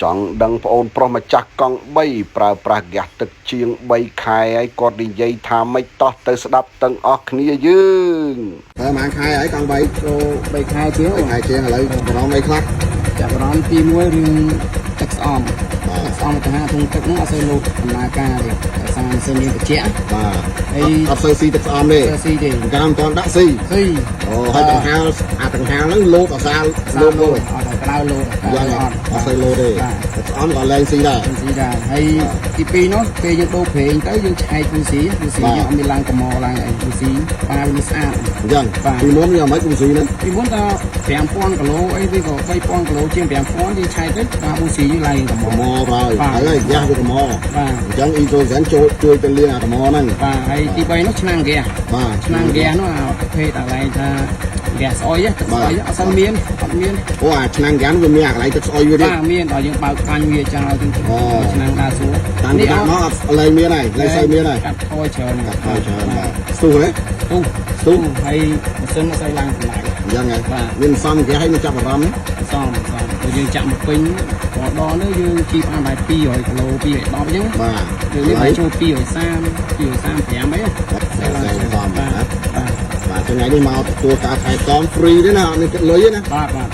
ចង់ដឹងប្អូនប្រុសម្ចាស់កង់3ប្រើប្រាស់ហ្គាសទឹកជាង3ខែហើយគាត់និយាយថាម៉េចតោះទៅស្ដាប់ទាំងអស់គ្នាយើង តែប្រហែលខែហើយកង់3 ចូល3ខែជាង 3ខែជាងឥឡូវបារម្ភអីខ្លះ ចាប់អារម្មណ៍ទី1រឿងទឹកស្អំ បាទ ទឹកស្អំទៅហាធុងទឹកហ្នឹងអត់សូវលោតដំណើរការទេដោយសារម៉ាស៊ីនយើងត្រជាក់ បាទ ហើយ អត់សូវស៊ីទឹកស្អំទេ អត់ស៊ីទេ កាលមិនទាន់ដាក់ស៊ី ស៊ី អូហើយដង្ហាលអាដង្ហាលហ្នឹងលោតអសាលោតលោត អត់ដល់ក្រៅលោត យ៉ាង អត់ អត់សូវលោតទេ បាទ ទឹកស្អំក៏លែងស៊ីដែរ ស៊ីដែរហើយទី2នោះពេលយើងដូរប្រេងទៅយើងឆែកពូស៊ីពូស៊ី បាទ យើងអត់មានឡើងកម្រឡើងអីពូស៊ីប៉ាវាស្អាត អញ្ចឹង បាទ ពីមុនវាមិនខ្មិចស៊ីហ្នឹង ពីមុនដល់5000គីឡូអីវាក៏3000គីឡូជាង5000យើងឆែកទៅដល់ពូស៊ីយើងឡើងកម្ កម្ រ រហើយ បាទ ហើយហ្គាសវាកម្រ បាទ អញ្ចឹងអ៊ីសូហ្សែនចូលជួយទៅលាងអាកម្រហ្នឹង បាទហើយទី3នោះឆ្នាំងហ្គាស បាទ ឆ្នាំងហ្គាសនោះអាប្រភេទអាកន្លែងថាហ្គាសស្អុយទឹកស្អុយអត់សូវមានអត់មាន អូអាឆ្នាំងហ្គាសវាមានអាកន្លែងទឹកស្អុយវាទៀត បាទមានដល់យើងបើកបាញ់វាចោលទាំងឆ្នាំងដើរស្រួល តាមពីដាក់មកអត់លែងមានហើយលែងសូវមានហើយ កាត់ថយច្រើន កាត់ថយច្រើនបាទស្ទុះហ៎ ស្ទុះ ស្ទុះ ហើយម៉ាស៊ីនអត់សូវឡើងកម្ដៅ អញ្ចឹងហ៎ បាទ មានសំហ្គាសឲ្យមានចាប់អារម្មណ៍ សំសំព្រោះយើងចាក់មកពេញរាល់ដងនេះយើងជីបានតែ200គីឡូ210អញ្ចឹង បាទ យើងនេះបានចូល230 235អី សែនសំ បាទ ណា បាទ បាទថ្ងៃនេះមកទទួលការថែទាំ free ទេណាអត់មានគិតលុយទេណា បាទបាទ។